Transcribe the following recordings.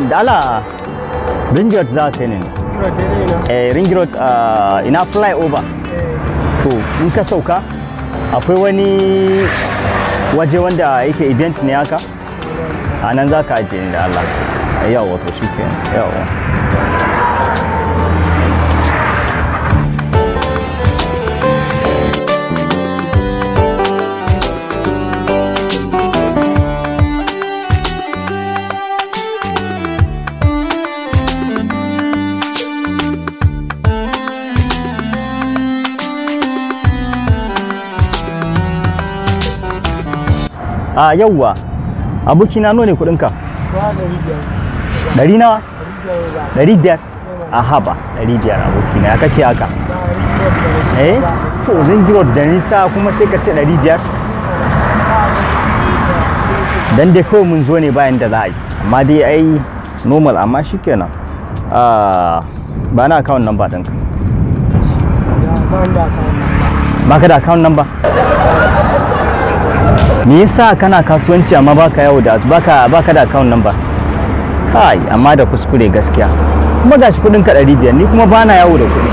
Da Allah, Ring Road za ka ne. Eh, Ring Road, ina flyover. To in ka sauka akwai wani waje wanda yake event ne haka, a nan za ka ajiye ni da Allah. Yawa, to shi kenan, yawa. A yawwa, abokina, nawa ne kuɗinka? Ɗari nawa? 500? A haba, 500, abokina, ya kake haka? Eh, to Ring Road da nisa kuma sai ka ce 500. Dan dai kawai mun zo ne bayan da za a yi, amma dai ai normal, amma shikenan. Ah, ba na account number ɗinka. Baka da account number? Me yasa kana kasuwanci amma baka yawo da baka da account number? Kai, amma da kuskure gaskiya. Kuma gashi kudin ka 500, ni kuma bana yawo da kuɗi.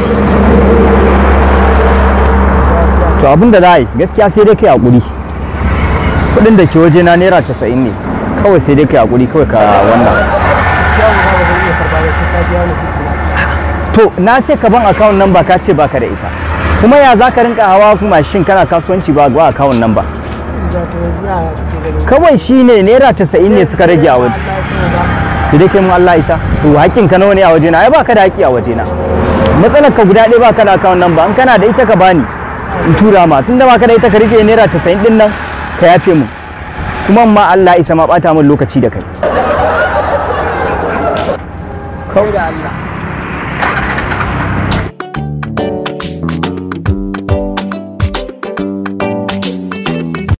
To abin da za a yi gaskiya, sai dai kai hakuri. Kudin da ke waje na naira 90 ne kawai, sai dai kai hakuri kawai ka wannan. Gaskiya ba zan iya karba ba sai ka biya ni kuɗi na. To na ce ka ban account number, ka ce baka da ita. Kuma ya za ka rinka hawa mashin kana kasuwanci ba ba account number? Ga to yanzu ya kake ganin? Kawai shine naira 90 ne suka rage a waje. Allah ya sani ba. Sai dai kai mun Allah isa. To haƙƙin ka nawa ne a waje na? Ai baka da haƙƙi a waje na. Matsalar ka guda ɗaya, baka da account number. In kana da ita ka bani in tura ma. Tunda baka da ita, ka rike naira 90 din nan, ka yafe mu. Kuma ma Allah isa ma bata min lokaci da kai. Kai da Allah.